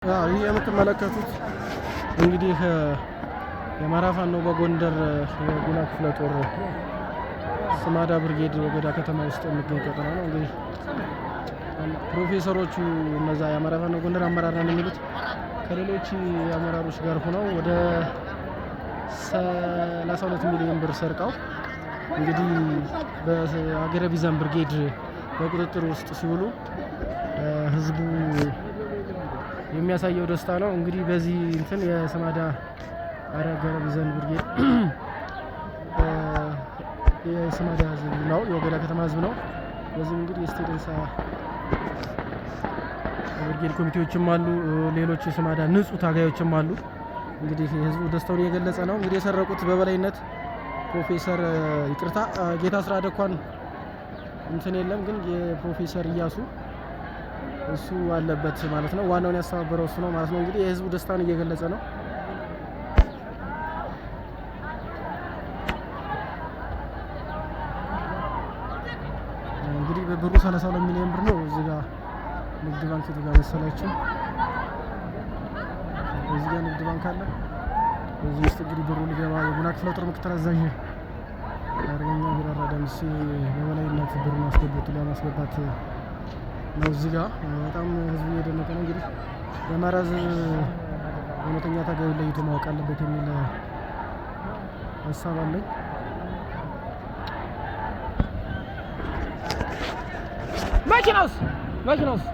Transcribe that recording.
ይህ የምትመለከቱት እንግዲህ የአማራ ፋኖ በጎንደር የጉና ክፍለ ጦር ስማዳ ብርጌድ ወገዳ ከተማ ውስጥ የሚገኝ ቀጠና ነው። እንግዲህ ፕሮፌሰሮቹ እነዛ የአማራ ፋኖ ጎንደር አመራር ነን የሚሉት ከሌሎች አመራሮች ጋር ሆነው ወደ 32 ሚሊዮን ብር ሰርቀው እንግዲህ በሀገረ ቢዛን ብርጌድ በቁጥጥር ውስጥ ሲውሉ ህዝቡ የሚያሳየው ደስታ ነው። እንግዲህ በዚህ እንትን የስማዳ ሀገረ ቢዘን ብርጌድ የስማዳ ህዝብ ነው፣ የወገዳ ከተማ ህዝብ ነው። በዚህም እንግዲህ የስቴ ደንሳ ብርጌድ ኮሚቴዎችም አሉ፣ ሌሎች የስማዳ ንጹህ ታጋዮችም አሉ። እንግዲህ ህዝቡ ደስታውን እየገለጸ ነው። እንግዲህ የሰረቁት በበላይነት ፕሮፌሰር ይቅርታ ጌታ ስራ ደኳን እንትን የለም ግን የፕሮፌሰር እያሱ እሱ አለበት ማለት ነው። ዋናውን ያስተባበረው እሱ ነው ማለት ነው። እንግዲህ የህዝቡ ደስታን እየገለጸ ነው። እንግዲህ በብሩ 32 ሚሊዮን ብር ነው። እዚህ ጋር ንግድ ባንክ የቱ ጋር መሰላችሁ? እዚህ ጋር ንግድ ባንክ አለ። በዚህ ውስጥ እንግዲህ ብሩ ሊገባ የጉና ክፍለ ጦር ምክትል አዛዥ አርበኛ ቢራራ ደምሴ በበላይነት ብሩን አስገብቶ ለማስገባት ነው። እዚህ ጋር በጣም ህዝቡ እየደነቀ ነው። እንግዲህ የአማራ ህዝብ እውነተኛ ታጋዩን ለይቶ ማወቅ አለበት የሚል ሀሳብ አለኝ። መኪናውስ መኪናውስ